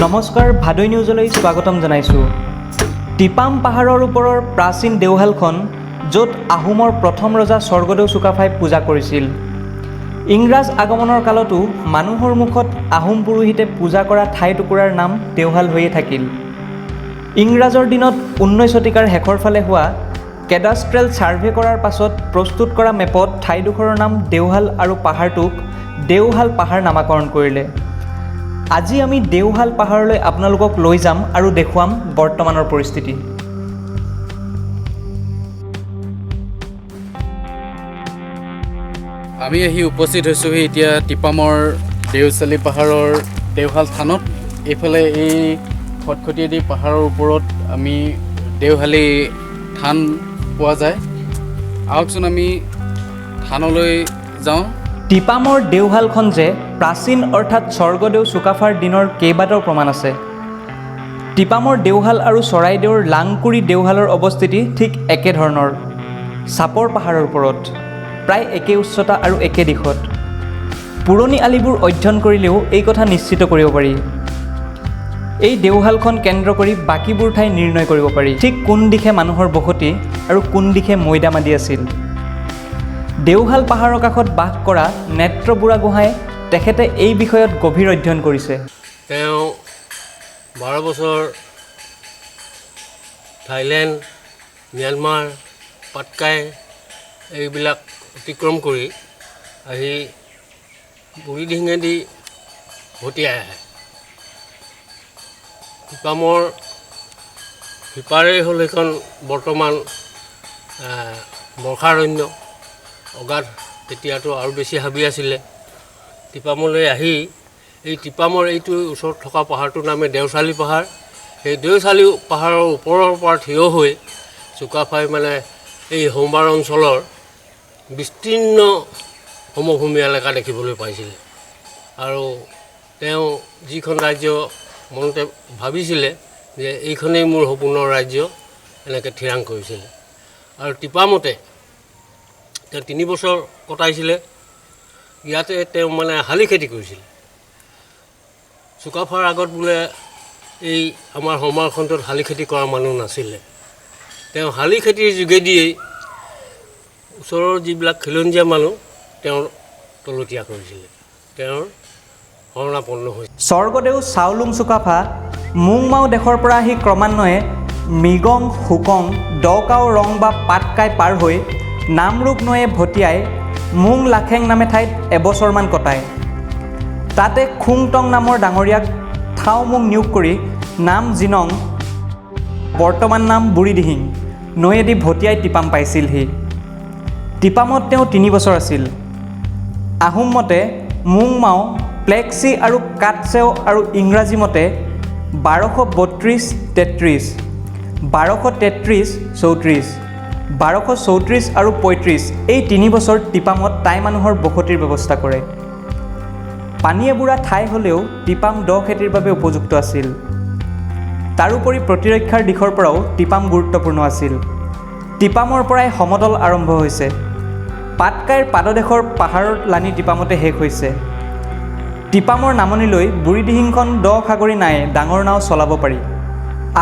নমস্কাৰ, ভাদৈ নিউজলৈ স্বাগতম জনাইছোঁ। টিপাম পাহাৰৰ ওপৰৰ প্ৰাচীন দেওশালখন, য'ত আহোমৰ প্ৰথম ৰজা স্বৰ্গদেউ চুকাফাই পূজা কৰিছিল। ইংৰাজ আগমনৰ কালতো মানুহৰ মুখত আহোম পুৰোহিতে পূজা কৰা ঠাই টুকুৰাৰ নাম দেওশাল হৈয়ে থাকিল। ইংৰাজৰ দিনত 19 শতিকাৰ শেষৰ ফালে হোৱা কেডাষ্ট্ৰেল ছাৰ্ভে কৰাৰ পাছত প্ৰস্তুত কৰা মেপত ঠাইডোখৰৰ নাম দেওশাল আৰু পাহাৰটোক দেওশাল পাহাৰ নামাকৰণ কৰিলে। আজি আমি দেওশাল পাহাৰলৈ আপোনালোকক লৈ যাম আৰু দেখুৱাম বৰ্তমানৰ পৰিস্থিতি। আমি আহি উপস্থিত হৈছোঁহি এতিয়া টিপামৰ দেওচালি পাহাৰৰ দেওশাল থানত। এইফালে এই খটখটিয়েদি পাহাৰৰ ওপৰত আমি দেওশালী থান পোৱা যায়। আহকচোন, আমি থানলৈ যাওঁ। টিপামৰ দেওশালখন যে প্ৰাচীন, অৰ্থাৎ স্বৰ্গদেউ চুকাফাৰ দিনৰ কেইবাটাও প্ৰমাণ আছে। টিপামৰ দেওশাল আৰু চৰাইদেউৰ লাংকুৰি দেওশালৰ অৱস্থিতি ঠিক একেধৰণৰ, চাপৰ পাহাৰৰ ওপৰত, প্ৰায় একে উচ্চতা আৰু একে দিশত। পুৰণি আলিবোৰ অধ্যয়ন কৰিলেও এই কথা নিশ্চিত কৰিব পাৰি। এই দেওশালখন কেন্দ্ৰ কৰি বাকীবোৰ ঠাই নিৰ্ণয় কৰিব পাৰি, ঠিক কোন দিশে মানুহৰ বসতি আৰু কোন দিশে মৈদাম আদি আছিল। দেওশাল পাহাৰৰ কাষত বাস কৰা নেত্ৰ বুঢ়াগোহাঁই, তেখেতে এই বিষয়ত গভীৰ অধ্যয়ন কৰিছে। তেওঁ 12 বছৰ থাইলেণ্ড, ম্যানমাৰ, পাটকাই এইবিলাক অতিক্ৰম কৰি আহি বুঢ়ীদিহিঙেদি ভটিয়াই আহে। টিপামৰ সিপাৰেই হ'ল সেইখন বৰ্তমান বৰ্ষাৰণ্য, অগাধ। তেতিয়াতো আৰু বেছি হাবি আছিলে। টিপামলৈ আহি এই টিপামৰ এইটো ওচৰত থকা পাহাৰটোৰ নামে দেওচালি পাহাৰ। সেই দেওচালি পাহাৰৰ ওপৰৰ পৰা থিয় হৈ চুকাফাই মানে এই সোমবাৰ অঞ্চলৰ বিস্তীৰ্ণ সমভূমি এলেকা দেখিবলৈ পাইছিলে আৰু তেওঁ যিখন ৰাজ্য মনতে ভাবিছিলে যে এইখনেই মোৰ সপোনৰ ৰাজ্য, এনেকৈ থিৰাং কৰিছিলে। আৰু টিপামতে তেওঁ 3 বছৰ কটাইছিলে। ইয়াতে তেওঁ মানে শালি খেতি কৰিছিলে। চুকাফাৰ আগত বোলে এই আমাৰ সমাৰখণ্ডত শালি খেতি কৰা মানুহ নাছিলে। তেওঁ শালি খেতিৰ যোগেদিয়েই ওচৰৰ যিবিলাক খিলঞ্জীয়া মানুহ তেওঁৰ তলতীয়া কৰিছিলে, তেওঁৰ শৰণাপন্ন হৈছিল। স্বৰ্গদেউ চাওলুং চুকাফা মুংমাও দেশৰ পৰা আহি ক্ৰমান্বয়ে মৃগং, শুকং, দকাও ৰং বা পাটকাই পাৰ হৈ নামৰূপ নৈয়ে ভটিয়াই মুং লাখেং নামে ঠাইত এবছৰমান কটায়। তাতে খুংটং নামৰ ডাঙৰীয়াক থাও মুং নিয়োগ কৰি নাম জিনং, বৰ্তমান নাম বুঢ়ীদিহিং নৈয়েদি ভটিয়াই টিপাম পাইছিলহি। টিপামত তেওঁ 3 বছৰ আছিল। আহোম মতে মুংমাও, প্লেক্সি আৰু কাটছেও আৰু ইংৰাজী মতে 1232 33, 1233 34, 1234 আৰু 35, এই 3 বছৰ টিপামত টাই মানুহৰ বসতিৰ ব্যৱস্থা কৰে। পানীয়ে বুৰা ঠাই হ'লেও টিপাম দ খেতিৰ বাবে উপযুক্ত আছিল। তাৰোপৰি প্ৰতিৰক্ষাৰ দিশৰ পৰাও টিপাম গুৰুত্বপূৰ্ণ আছিল। টিপামৰ পৰাই সমতল আৰম্ভ হৈছে। পাটকাইৰ পাদদেশৰ পাহাৰৰ লানি টিপামতে শেষ হৈছে। টিপামৰ নামনিলৈ বুঢ়ীদিহিংখন দ খাগৰি নাই, ডাঙৰ নাও চলাব পাৰি।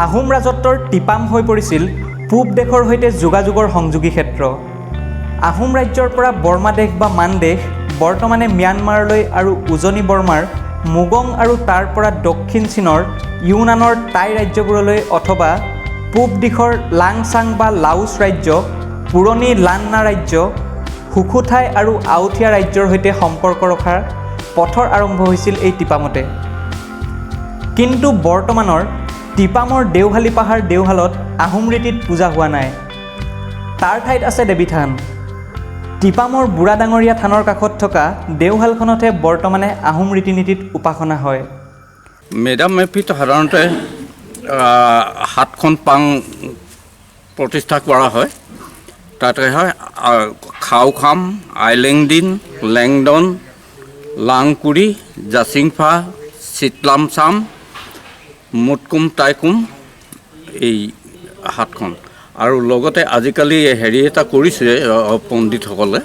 আহোম ৰাজত্বৰ টিপাম হৈ পৰিছিল পূব দেশৰ সৈতে যোগাযোগৰ সংযোগী ক্ষেত্ৰ। আহোম ৰাজ্যৰ পৰা বৰ্মা দেশ বা মানদেশ, বৰ্তমানে ম্যানমাৰলৈ আৰু উজনি বৰ্মাৰ মুগং আৰু তাৰ পৰা দক্ষিণ চীনৰ ইউনানৰ টাই ৰাজ্যবোৰলৈ অথবা পূব দিশৰ লাংচাং বা লাওছ ৰাজ্য, পুৰণি লান্না ৰাজ্য, সুখুঠাই আৰু আউঠীয়া ৰাজ্যৰ সৈতে সম্পৰ্ক ৰখাৰ পথৰ আৰম্ভ হৈছিল এই টিপামতে। কিন্তু বৰ্তমানৰ টিপামৰ দেওশালী পাহাৰ দেওশালত আহোম ৰীতিত পূজা হোৱা নাই। তাৰ ঠাইত আছে দেৱীথান। টিপামৰ বুঢ়া ডাঙৰীয়া থানৰ কাষত থকা দেওশালখনতহে বৰ্তমানে আহোম ৰীতি নীতিত উপাসনা হয়। মেডাম মেফিত সাধাৰণতে 7খন পাং প্ৰতিষ্ঠা কৰা হয়। তাতে হয় খাওখাম, আইলেংদিন, লেংডন, লাংকুৰি, জাচিংফা, চিতলামচাম, মুটকুম, টাইকুম, এই 7খন। আৰু লগতে আজিকালি হেৰি এটা কৰিছে পণ্ডিতসকলে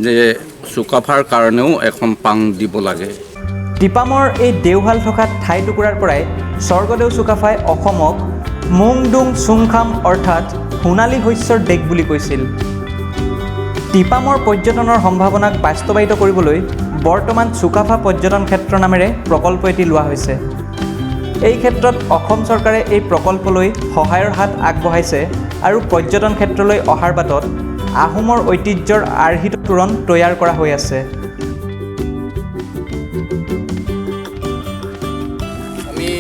যে চুকাফাৰ কাৰণেও এখন পাং দিব লাগে। টিপামৰ এই দেওশাল থকা ঠাই টুকুৰাৰ পৰাই স্বৰ্গদেউ চুকাফাই অসমক মুংডুং চুংখাম অৰ্থাৎ সোণালী শস্যৰ দেশ বুলি কৈছিল। টিপামৰ পৰ্যটনৰ সম্ভাৱনাক বাস্তৱায়িত কৰিবলৈ বৰ্তমান চুকাফা পৰ্যটন ক্ষেত্ৰ নামেৰে প্ৰকল্প এটি লোৱা হৈছে। এই ক্ষেত্ৰত অসম চৰকাৰে এই প্ৰকল্পলৈ সহায়ৰ হাত আগবঢ়াইছে আৰু পৰ্যটন ক্ষেত্ৰলৈ অহাৰ বাটত আহোমৰ ঐতিহ্যৰ আৰ্হিত তোৰণ তৈয়াৰ কৰা হৈ আছে। আমি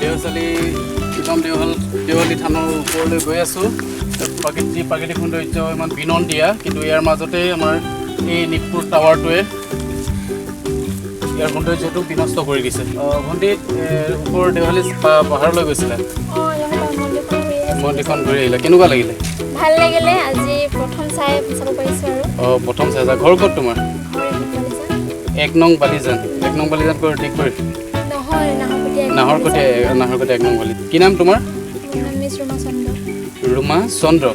দেওচালি টিপাম দেওশালী থানৰ ওপৰলৈ গৈ আছোঁ। প্ৰাকৃতিক সৌন্দৰ্য ইমান বিনন্দীয়া, কিন্তু ইয়াৰ মাজতে আমাৰ এই নিপুৰ টাৱাৰটোৱে ইয়াৰ সৌন্দৰ্যটো বিনষ্ট কৰি দিছে। ভণ্টি, ওপৰ দেওশালী পাহাৰলৈ গৈছিলে, মন্দিৰখন ঘূৰি আহিলে, কেনেকুৱা লাগিলে? ভাল লাগিলে, আজি প্ৰথম চাই চাব পাৰিছোঁ আৰু। অঁ, প্ৰথম চাই। ঘৰ ক'ত তোমাৰ? 1 নং বালিজান। 1 নং বালিজান ক'ৰ? ডিগবৈ? নহয়, নাহৰকটীয়া। নাহৰকটীয়া 1 নং বালিজান। কি নাম তোমাৰ? ৰুমা চন্দ্ৰ।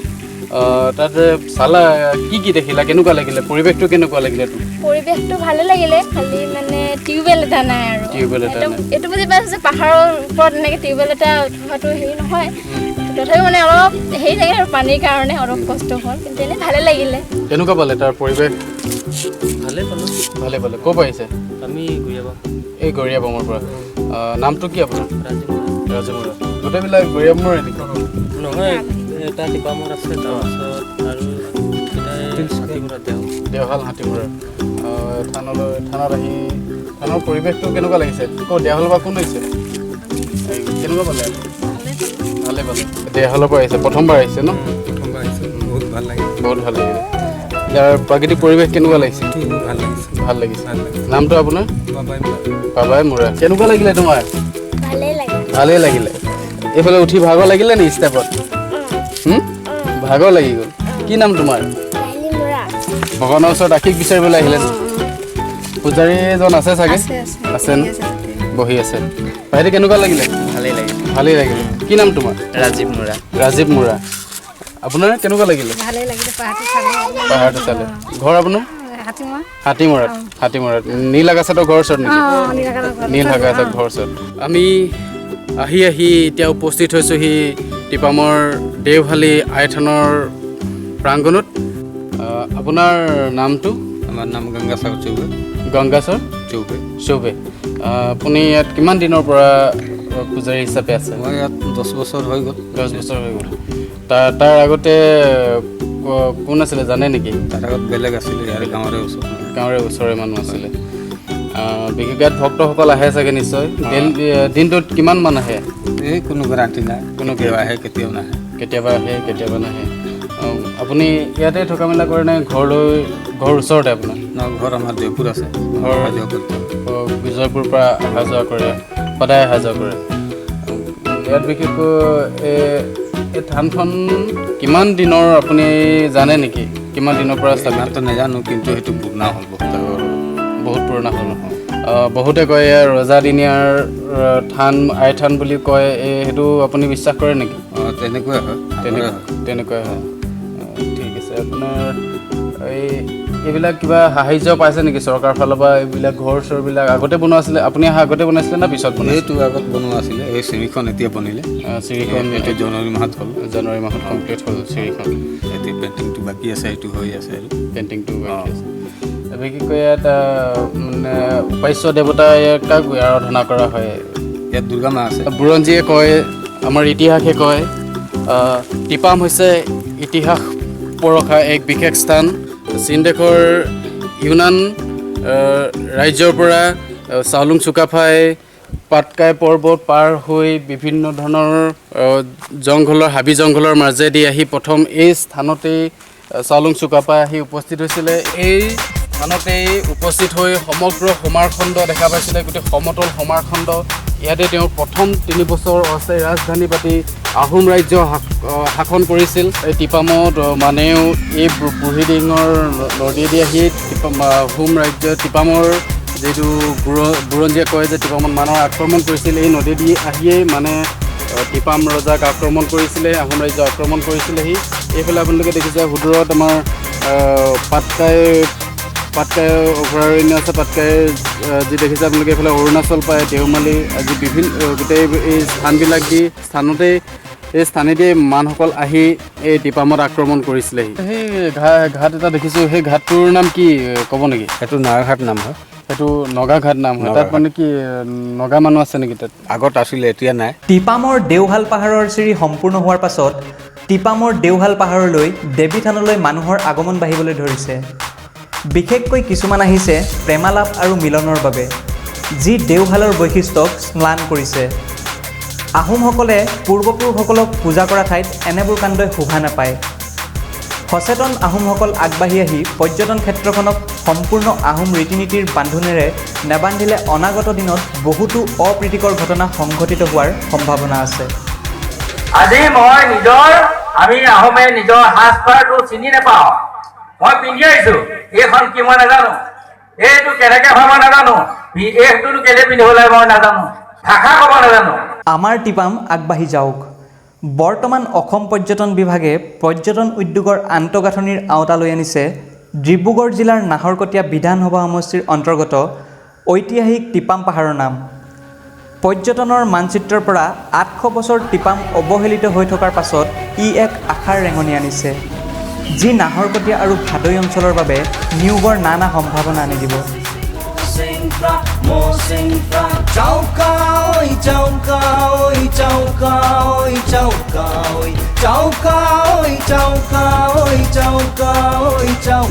তাত চালা, কি কি দেখিলা, কেনেকুৱা লাগিলে, পৰিৱেশটো কেনেকুৱা লাগিলে? পৰিৱেশটো ভালে লাগিলে, খালি মানে টিউবৱেল এটা নাই আৰু। টিউবৱেল এটা নাই। এইটো বুজি পাইছোঁ যে পাহাৰৰ ওপৰত এনেকৈ টিউবৱেল এটা হোৱাটো হেৰি নহয়, তথাপিও মানে অলপ হেৰি লাগে আৰু পানীৰ কাৰণে অলপ কষ্ট হ'ল, কিন্তু এনেই ভালে লাগিলে। কেনেকুৱা পালে তাৰ পৰিৱেশ? ভালে পালোঁ। ভালে পালে। ক'ৰ পৰা আহিছে? আমি গৰিয়াবাম। এই গৰিয়াবামৰ পৰা। নামটো কি আপোনাৰ? ৰাজু মুৰা। গোটেইবিলাক গৰিয়াবামৰে নেকি? নহয়, এটা টিপামত আছে, তাৰপাছত আৰু দেওশাল হাতীমূৰাৰ থানলৈ। থানত আহি থানৰ পৰিৱেশটো কেনেকুৱা লাগিছে? ক'ত দেওশালৰ পৰা কোন আহিছে, কেনেকুৱা পালে? ভালে পালে। দেওশালৰ পৰা আহিছে, প্ৰথমবাৰ আহিছে ন? প্ৰথমবাৰ আহিছে, বহুত ভাল লাগিলে। বহুত ভাল লাগিলে। ইয়াৰ প্ৰাকৃতিক পৰিৱেশ কেনেকুৱা লাগিছে? ভাল লাগিছে। ভাল লাগিছে। নামটো আপোনাৰ? বাবাই মুৰা। কেনেকুৱা লাগিলে তোমাৰ? ভালেই লাগিলে। এইফালে উঠি ভাগৰ লাগিলে নি ষ্টেপত? ভাগৰ লাগি গ'ল। কি নাম তোমাৰ? ভগৱানৰ ওচৰত আশীষ বিচাৰিবলৈ আহিলে। পূজাৰীজন আছে চাগে? আছে ন, বহি আছে। ভাইটি, কেনেকুৱা লাগিলে? ভালেই লাগিলে। ভালেই লাগিলে। কি নাম তোমাৰ? ৰাজীৱ মুৰা। ৰাজীৱ মুৰা। আপোনাৰ কেনেকুৱা লাগিলে? ভালেই লাগিলে, পাহাৰটো চালে। ঘৰ আপোনাৰ? হাতীমৰাত। হাতীমৰাত নীল আকাশৰ ঘৰ ওচৰত নেকি? নীল আকাশৰ ঘৰ ওচৰত। আমি আহি আহি এতিয়া উপস্থিত হৈছোঁহি টিপামৰ দেওশালী আইথানৰ প্ৰাংগণত। আপোনাৰ নামটো? আমাৰ নাম গংগাসাগৰ চৌবে। গংগাসৰ চৌবে। চৌবে। আপুনি ইয়াত কিমান দিনৰ পৰা পূজাৰী হিচাপে আছে? মই ইয়াত 10 বছৰ হৈ গ'ল। 10 বছৰ হৈ গ'ল। তাৰ আগতে কোন আছিলে জানে নেকি? তাৰ আগত বেলেগ আছিলে, ইয়াৰে গাঁৱৰে ওচৰ। গাঁৱৰে ওচৰৰে মানুহ আছিলে। বিশেষকৈ ইয়াত ভক্তসকল আহে চাগে নিশ্চয়। দিনটোত কিমান মান আহে? এই কোনো গেৰাণ্টি নাই, কোনো কেতিয়াবা আহে কেতিয়াও নাহে। কেতিয়াবা আহে কেতিয়াবা নাহে। আপুনি ইয়াতে থকা মেলা কৰে নে ঘৰলৈ? ঘৰ ওচৰতে আপোনাৰ? ঘৰ আমাৰ জয়পুৰ আছে। ঘৰ জয়পুৰৰ পৰা অহা যোৱা কৰে, সদায় অহা যোৱা কৰে। ইয়াত বিশেষকৈ এই থানখন কিমান দিনৰ আপুনি জানে নেকি? কিমান দিনৰ পৰা স্থাপিত? নাজানো, কিন্তু সেইটো পুৰণা হ'ল, বহুত আগৰ, বহুত পুৰণা হ'ল। বহুতে কয় ইয়াৰ ৰজাদিনীয়াৰ থান, আইথান বুলি কয়, এই সেইটো আপুনি বিশ্বাস কৰে নেকি? তেনেকুৱাই হয়। তেনেকুৱাই হয়। ঠিক আছে। আপোনাৰ এই এইবিলাক কিবা সাহাৰ্য পাইছে নেকি চৰকাৰৰ ফালৰ পৰা? এইবিলাক ঘৰ চৰবিলাক আগতে বনোৱা আছিলে, আপুনি অহা আগতে বনাইছিলে না পিছত বনাইছিলে? এইটো আগত বনোৱা আছিলে। এই চিৰিখন এতিয়া বনিলে। চিৰিখন এইটো জানুৱাৰী মাহত হ'ল। জানুৱাৰী মাহত কমপ্লিট হ'ল চিৰিখন। এতিয়া পেইণ্টিংটো বাকী আছে, সেইটো হৈ আছে আৰু পেইণ্টিংটো বাকী আছে। বিশেষকৈ ইয়াত মানে উপাস্য দেৱতা ইয়াত কাক আৰাধনা কৰা হয়? ইয়াত দুৰ্গা মা আছে। বুৰঞ্জীয়ে কয়, আমাৰ ইতিহাসে কয়, টিপাম হৈছে ইতিহাস পৰশা এক বিশেষ স্থান। চীন দেশৰ ইউনান ৰাজ্যৰ পৰা চাওলুং চুকাফাই পাটকাই পৰ্বত পাৰ হৈ বিভিন্ন ধৰণৰ জংঘলৰ, হাবি জংঘলৰ মাজেদি আহি প্ৰথম এই স্থানতেই চাওলুং চুকাফাই আহি উপস্থিত হৈছিলে। এই স্থানতেই উপস্থিত হৈ সমগ্ৰ সমাৰখণ্ড দেখা পাইছিলে, গোটেই সমতল সমাৰখণ্ড। ইয়াতে তেওঁ প্ৰথম 3 বছৰ অস্থায়ী ৰাজধানী পাতি আহোম ৰাজ্য শাসন কৰিছিল। এই টিপামত মানেও এই বুঢ়ীদিহিঙৰ নদীয়েদি আহি টিপাম আহোম ৰাজ্য টিপামৰ যিটো বুৰঞ্জীয়ে কয় যে টিপামত মানৰ আক্ৰমণ কৰিছিল, এই নদীয়েদি আহিয়েই মানে টিপাম ৰজাক আক্ৰমণ কৰিছিলে, আহোম ৰাজ্য আক্ৰমণ কৰিছিলেহি। এইফালে আপোনালোকে দেখিছে সুদূৰত আমাৰ পাটকাই পাটকাই অভয়াৰণ্য আছে। পাটকাই যি দেখিছে আপোনালোকে, এইফালে অৰুণাচল পায়, দেওমালী আজি বিভিন্ন গোটেই এই স্থানবিলাক দি স্থানতেই এই স্থানেদি মানসকল আহি এই টিপামত আক্ৰমণ কৰিছিলেহি। সেই ঘাট এটা দেখিছোঁ, সেই ঘাটটোৰ নাম কি ক'ব নেকি? সেইটো নাগাঘাট নাম হয়। সেইটো নগাঘাট নাম হয়। তাত মানে কি নগা মানুহ আছে নেকি তাত? আগত আছিলে, এতিয়া নাই। টিপামৰ দেওশাল পাহাৰৰ চিৰি সম্পূৰ্ণ হোৱাৰ পাছত টিপামৰ দেওশাল পাহাৰলৈ, দেৱী থানলৈ মানুহৰ আগমন বাঢ়িবলৈ ধৰিছে। বিশেষকৈ কিছুমান আহিছে প্ৰেমালাপ আৰু মিলনৰ বাবে, যি দেওশালৰ বৈশিষ্ট্যক স্নান কৰিছে। আহোমসকলে পূৰ্বপুৰুষসকলক পূজা কৰা ঠাইত এনেবোৰ কাণ্ডই শোভা নাপায়। সচেতন আহোমসকল আগবাঢ়ি আহি পৰ্যটন ক্ষেত্ৰখনক সম্পূৰ্ণ আহোম ৰীতি নীতিৰ বান্ধোনেৰে নেবান্ধিলে অনাগত দিনত বহুতো অপ্ৰীতিকৰ ঘটনা সংঘটিত হোৱাৰ সম্ভাৱনা আছে। আজি মই নিজৰ, আমি আহোমে নিজৰ সাজপাৰটো চিনি নাপাওঁ। মই পিন্ধি আহিছো, এইখন কি মই নাজানো, এইটো কেনেকে হয় মই নাজানো, এইটোনো কেলে পিন্ধিব লাগে মই নাজানো, ভাষা ক'ব নাজানো। আমাৰ টিপাম আগবাঢ়ি যাওক। বৰ্তমান অসম পৰ্যটন বিভাগে পৰ্যটন উদ্যোগৰ আন্তঃগাঁথনিৰ আওতালৈ আনিছে ডিব্ৰুগড় জিলাৰ নাহৰকটীয়া বিধানসভা সমষ্টিৰ অন্তৰ্গত ঐতিহাসিক টিপাম পাহাৰৰ নাম। পৰ্যটনৰ মানচিত্ৰৰ পৰা 800 বছৰ টিপাম অৱহেলিত হৈ থকাৰ পাছত ই এক আশাৰ ৰেঙনি আনিছে, যি নাহৰকটীয়া আৰু ভাদৈ অঞ্চলৰ বাবে নিয়োগৰ নানা সম্ভাৱনা আনি দিব। Chau.